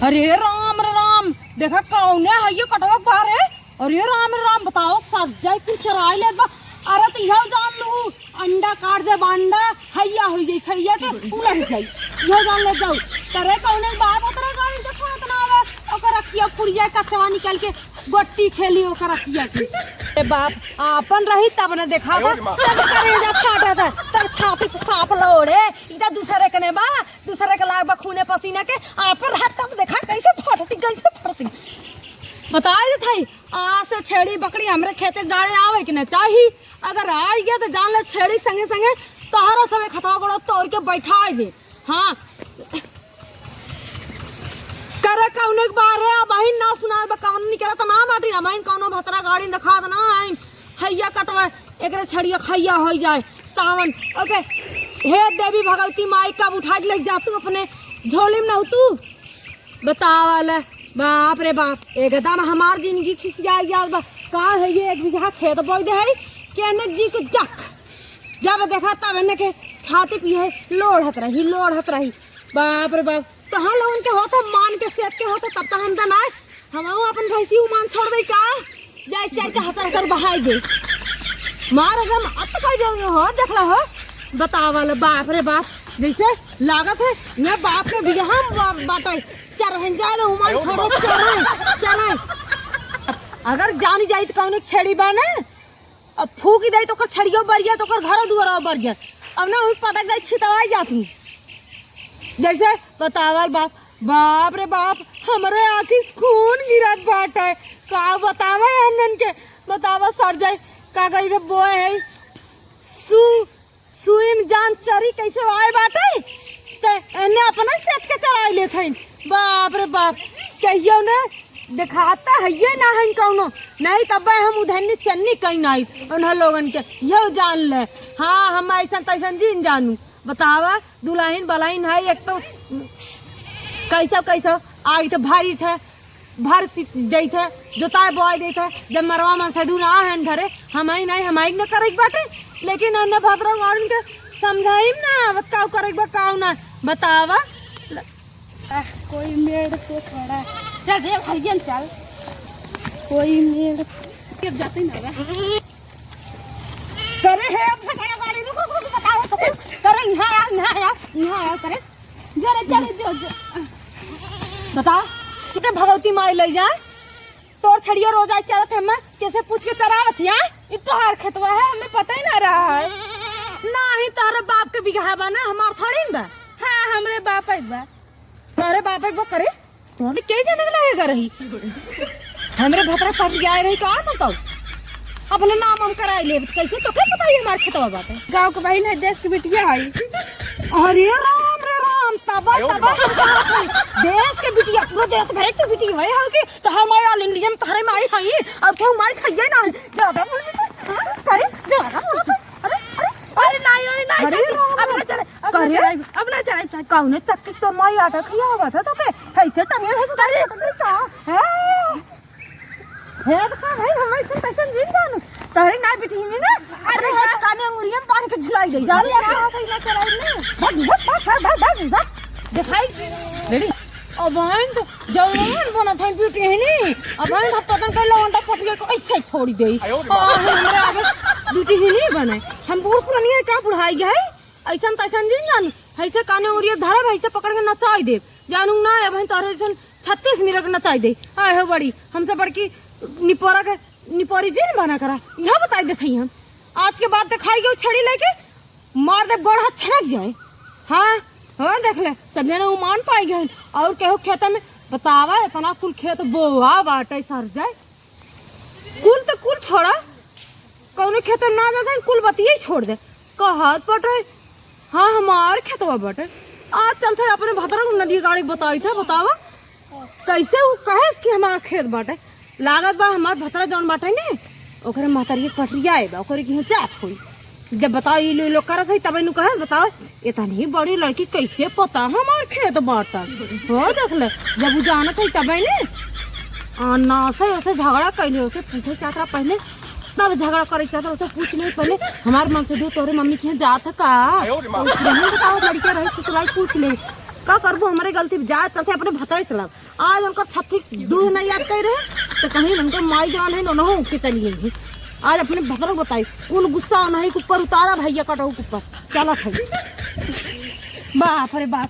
अरे राम रे राम, देखा कौने है ये कटवा बाहर है। अरे राम रे राम, बताओ सब जाए कुछ चराई ले बा। अरे तो यह जान लू, अंडा काट दे अंडा हैया हो जाई, छैया के उलट जाई, यह जान ले जाऊ। करे कौने बाप उतरा गाड़ी देखो इतना आवे, ओकर रखिया कुड़िया कचवा निकाल के गोटी खेली ओकर रखिया के। अरे बाप आपन रही तब न देखा था, तब करेजा फाटा था, तब छाती पे सांप लौड़े। इधर दूसरे कने बा, दूसरे के लाग बा खूने पसीना के, आपन रहा तब देखा कैसे फटती कैसे फटती। बता दे आ से छेड़ी बकरी हमरे खेते डाले आवे कि न चाही, अगर आ गया तो जान ले छेड़ी संगे संगे तोहरा सब खतवा गोड़ा तोड़ के बैठा दे। हाँ करे कौने के बार है, अब बहिन ना सुना बा कौन निकला तो ना बाटी ना बहिन कौनो भतरा गाड़ी दिखा दे ना आइन हैया कटवा एकरे छड़िया खैया हो जाए तावन। ओके हे देवी भगवती माई कब उठा के ले जा तू अपने झोली में ना तू बतावल। बाप रे बाप, एकदम हमार जिंदगी खिसिया गया बा। का है ये एक बीघा खेत बोल दे है केने जी के जख, जब देखा तब एने के छाती पी है लोढ़त रही लोढ़त रही। बाप रे बाप, तहाँ लोगन के होता मान के सेत के होता तब तो हम तो ना हम अपन भैंसी मान छोड़ दे का जाए चार के हतर हतर बहाई गई मार एकदम अत कर जाओ हो देखला हो बतावल। बाप रे बाप, जैसे लागत है मैं बाप के बिगहा बाटे चरहन जाए हुमान छोड़ो चरहन चरहन। अगर जानी जाई तो कौन छेड़ी बा ना, अब फूक दे तो ओकर छड़ियो बर जाए तो ओकर घरो दुआरो बर जाए, अब ना उन पटक दे छितवाई जाती जैसे बतावल। बाप बाप रे बाप, हमरे आँखी से खून गिरत बाटे, का बतावे अनन के बतावा सर जाए का गई रे बोए है सु सुइम जान चरी कैसे आए बाटे ते एने अपना सेत के चराई लेत हन। बाप रे बाप, कहियो ने दिखाता है ये ना हन कौनो नहीं तब हम उधर चन्नी कहीं नहीं उन्हें लोगन के यो जान ले। हाँ हम ऐसा तैसन जीन जानू बतावा दुल्हन बलाइन है एक तो कैसा कैसा आई तो भारी थे भर दी थे जोताए बोआई दी थे, जब मरवा मन सदू ना है घरे हम आई नहीं हम आई न करे बाटे, लेकिन अन्य भद्र और उनके समझाइम ना काव करे बा काव ना बतावा। कोई मेड़ पे खड़ा चल रे भाईजन चल, कोई मेड़ पे जाते ना बा। करे है फसाना गाड़ी रुक रुक रुक बताओ तो करे यहां आ यहां आ यहां आ करे जरे चले जो जो बता कितने भगवती माई ले जाए तोर छड़ियो रोज आई चलत है मैं कैसे पूछ के चरावत या ये तोहार खेतवा है हमें पता ही ना रहा है। नहीं तोहरे बाप के बिगहा बा ना हमार थोड़ी न बा। हाँ हमरे बाप है बा। तोहरे बाप बा करे तोहरे के जाने लगेगा रही हमरे भतरा पट गया रही का बताओ अब ले नाम हम कराई ले कैसे तो के पता है हमार खेतवा बात है। गांव के बहन है देश के बिटिया है। अरे राम रे राम, तबा तबा हम कहा थे देश के बिटिया पूरा देश भरे के बिटिया है हो के तो हमारे ऑल इंडिया में तोहरे माई हई और केहू माई खाइए ना ज्यादा बोल करे ज्यादा बोल। अरे अरे अरे नहीं अरे नहीं अरे चाची, राम अब ना चले अब ना करे? चले अब ना चले चाची। कौने चक्की तो माई आटा खिया हुआ था तो के कैसे टंगे है अरे का है है तो का है हम ऐसे पैसे जीन जानू तोहरे ना बिटी ही ना। अरे है काने अंगुरिया में बांध के झुलाई दे जा अरे ना कहीं ना चलाई ना भाग भाग भाग भाग भाग भाग दिखाई रेडी। अब तो जवान बना था ब्यूटी है नी, अब हम पतन कर लवंडा पटिया को ऐसे छोड़ दे हमरा आगे ब्यूटी ही नहीं बने हम बूढ़ पुरानी का बुढ़ाई गए ऐसा तैसन जिन जान ऐसे काने उरिया धरे भाई से पकड़ के नचाई दे जानू ना। अब तोरे ऐसन 36 मिनट नचाई दे आए हो बड़ी हमसे बड़की निपोरा के निपोरी जिन बना करा यह बताई देते हम आज के बाद दिखाई गई छड़ी लेके मार दे गोड़ हाथ छड़क जाए। हाँ हाँ देख ले सब जने उ मान पाई गए और केहू खेत में बतावा इतना कुल खेत बोआ बाटे सर जाए कुल तो कुल छोड़ा कौनो खेत में ना जाते कुल बतिये छोड़ दे कहत पटे। हाँ हमार खेतवा बाटे आज चलते अपने भद्रक नदी गाड़ी बताई था बतावा कैसे उ कहे कि हमार खेत बाटे लागत बा हमार भतरा जौन बाटे ने ओकरे महतरिया पटरिया आए बा ओकरे की जात होई जब बताओ ये लोग करत है तब नु कहे बताओ इतनी बड़ी लड़की कैसे पता हमार खेत बाटा हो देख ले जब उ जानत है तब ने आ ना से उसे झगड़ा कैले उसे पूछे चाहता पहले तब झगड़ा करे चाहता उसे पूछ ले पहले हमार मन से दे तोरे मम्मी के यहाँ जात है का नहीं बताओ लड़कियां रही कुछ पूछ ले का करबो हमारे गलती जाए तथे अपने भतरे से लग। आज उनका छत्ती दूध नहीं याद कर रहे तो कहीं उनका माई जान है ना उठ के चली गई। आज अपने भतरे को बताई कुल गुस्सा नहीं के ऊपर उतारा भैया कटहू के ऊपर चला था। बाप रे बाप।